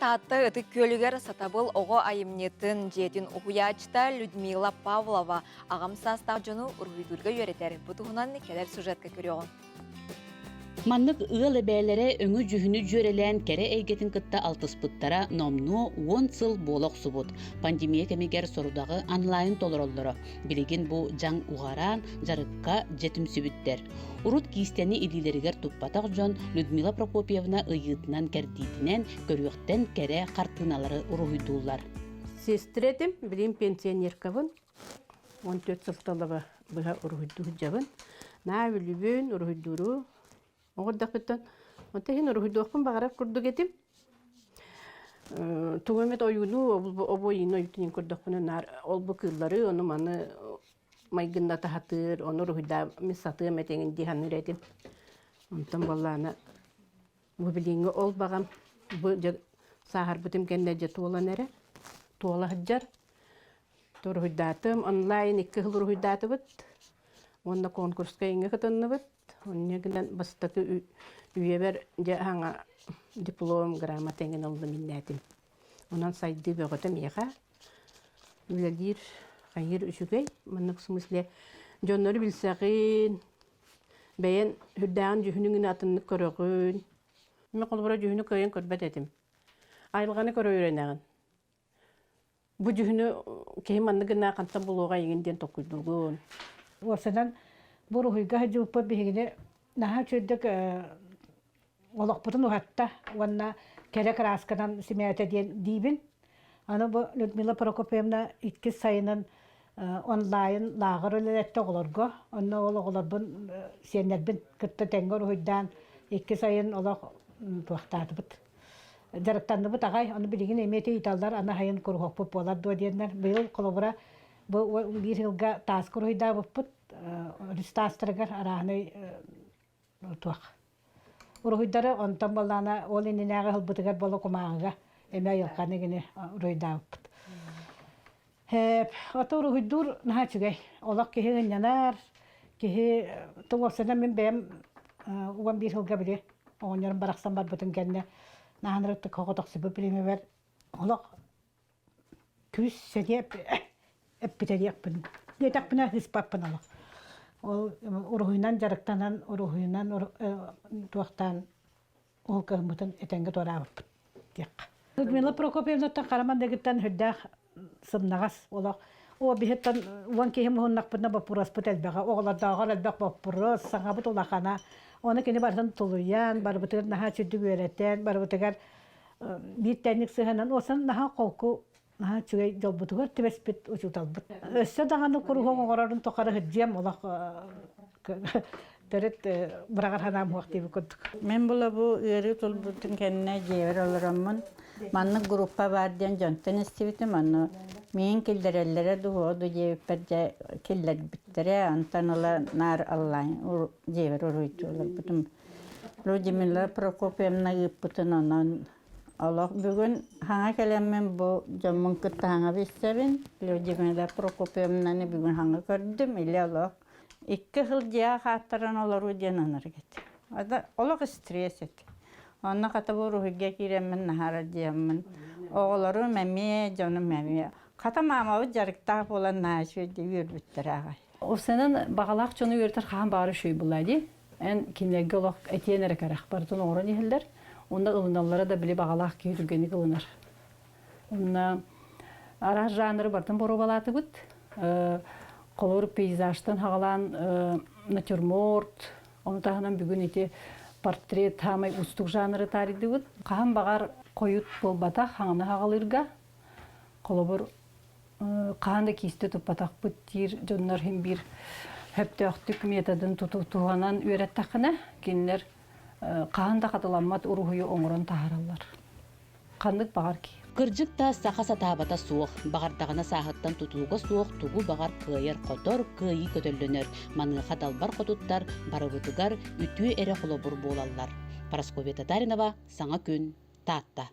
Таатта Ытык Күөлүгэр Сатабыл оҕо айымньытын дьиэтин уһуйааччыта Людмила Павлова аҕам саастаах дьону уруһуйдуурга үөрэтэр. Бу туһунан кэлэр сюжетка көрүөҕүҥ. Маннык ыал эбээлэрэ өҥү-дьүһүнү дьүөрэлээн кэрэ эйгэтин кытта алтыспыттара номнуо 10 сыл буола охсубут. Пандемия кэмигэр сорудаҕы онлайн толороллоро. Билигин бу дьаҥ уҕараан, дьарыкка дьэ түмсүбүттэр. Урут киистэни илиилэригэр туппатах дьон Людмила Прокопьевна ыйыытынан-кэрдиитинэн көрүөхтэн кэрэ хартыыналары уруһуйдууллар. Сестра этим, билигин пенсионеркабын. 14 сылталаба быһа уруһуйдуу сылдьабын. Наа үлүбүн, уруһуйдууру оҕордохпуттан онто иһин уруһуйдуохпун баҕарар курдук этим. Тугу эмит ойууну, обуойуну ойуутун көрдөхпүнэ наар ол-бу кыыллары, ону-маны майгынната сатыыр, ону уруһуйдаа мин сатыам этиҥин дии саныыр этим. Онтон буоллаҕына бу билиҥҥи ол баҕам бу дьэ сааһырбытым кэннэ дьэ туолан эрэ, туола сылдьар. Уруһуйдаатым, онлайн икки сыл уруһуйдаатыбыт уонна конкурска иҥҥэ кытынныбыт. Онньо гынан бастакы үйэбэр дьэ аһаҥа диплом, грамота эҥин ыллым иннээтим. Онон сайдыы бөҕөтө миэхэ үлэлиир хайыыр үчүгэй. Маннык в смысле дьоннору билсэҕин, бэйэн үрдээҕин дьүһүнүҥүн атыннык көрөҕүн. Мин холобура дьүһүнү кыайан көрбөт этим. Айылҕаны көрө үөрэнэҕин. Бу дьүһүнү киһи маннык гына хантан булуоҕа эйигин диэн толкуйдуугун. Уопсайынан бу уруһуйга сылдьыбыппыт биһигини наһаа үчүгэйдик олохпутун уһатта уонна кэрэ кыраасканан симээтэ диэн диибин. Аны бу Людмила Прокопьевна иккис сайынын онлайн лааҕыр үлэлэттэ оҕолорго. Онно ол оҕолорбун сиэннэрбин кытта тэҥҥэ уруһуйдаан икки сайын олох туохтаатыбыт. Дьарыктанныбыт аҕай, ону билигин эмиэ ыйыталлар, аны сайын куруһуокпут буолар дуо диэннэр. Быйыл холобура бу биир сылга тааска уруһуйдаабыппыт, өрүс таастарыгар арааһынай туох уруһуйдары онтон буоллаана ол иннинээҕи ылбытыгар боло кумааҕыга эмиэ айылҕаны гини уруһуйдаабыппыт. Ото уруһуйдуур наһаа үчүгэй. Олох киһи ынньанар, киһи туҥуорсанан мин бэйэм 11 сылга били оҕонньорум барахсан барбытын кэннэ наһаа ынырыктык хоҕотохсуйбут бириэмэбэр олох күүс сэниэ эппитэ диэхпин диэтэхпинэ ыспаппын олох. Ол уруһуйунан дьарыктанан, уруһуйунан туохтаан ол кыһыммытын этэҥҥэ туораабыппыт диэххэ. Людмила Прокопьевнаттан Харамандыгыттан сүрдээх сымнаҕас олох. О биһиттэн уон киһи муһуннахпытына боппуруоспут элбэҕэ, оҕолордооҕор элбэх боппуруос, саҥабыт улахана. Ону кини барытын тулуйан, барыбытыгар наһаа үчүгдүк үөрэтэн, барыбытыгар биир тэҥник сыһыанан, осан наһаа холку, наһаа үчүгэй дьолбутугар түбэспит учууталбыт. Өссө даҕаны куруһуок оҥорорун тухары сылдьыам олох төрүт быраҕар санаам суох диэбит курдук. Мин була бу ыарыы тулбутун кэннэ дьиэбэр олороммун маннык группа баар диэн дьонтон истибитим, ону миин киллэрэллэрэ дуу, дуу диэбиппэр дьэ киллэрбиттэрэ, онтон ыла наар онлайн дьиэбэр уруйдуу олорбутум. Людмила Прокопьевна ыыппытын онон олох бүгүн хаҥа кэлэммин бу дьоммун кытта хаҥа билсэбин. Людмила Прокопьевнаны бүгүн хаҥа көрдүм, или олох икки сыл дьиэҕэ хааттаран олоруу диэн ынырык этэ. Ада олох стресс этэ. Онно хата бу уруһуйга киирэммин наһаа диэммин. Оҕолорум эмиэ, дьонум эмиэ. Хата маамабыт дьарыктаах буолан наһаа үчүгэйдик үөрбүттэрэ аҕай. Осенан баҕалаах дьону үөрэтэр хаһан баҕар үчүгэй буолла дии. Эн кинилэргэ олох этиэн эрэ кэрэх барытын оҥорон иһэллэр. Онно ылыналлара да били баҕалаах киһи түргэнник ылынар. Онно араас жанры барытын боруобалаатыбыт. Холобур пейзажтан хаҕалаан натюрморт, ону таһынан бүгүн ити портрет хаамай уустук жанры таарыйдыбыт. Хаһан баҕар хойут буолбатах хаҥаны хаҕалыырга. Холобур хаһан да киистэ туппатахпыт диир дьоннор иһин биир сөптөөхтүк методын туһанан үөрэттэххинэ, кинилэр хаһан да хатыламмат уруһуйу оҥорон таһаараллар. Ханнык баҕар киһи. Кырдьык да, саха сатаабата суох, баҕардаҕына сааһыттан тутулуга суох тугу баҕар кыайар-хотор, кыайыы көтөллөнөр. Маныаха далбар хотуттар барыбытыгар үтүө эрэ холобур буолаллар. Парасковья Татаринова, Саҥа күн, Таатта.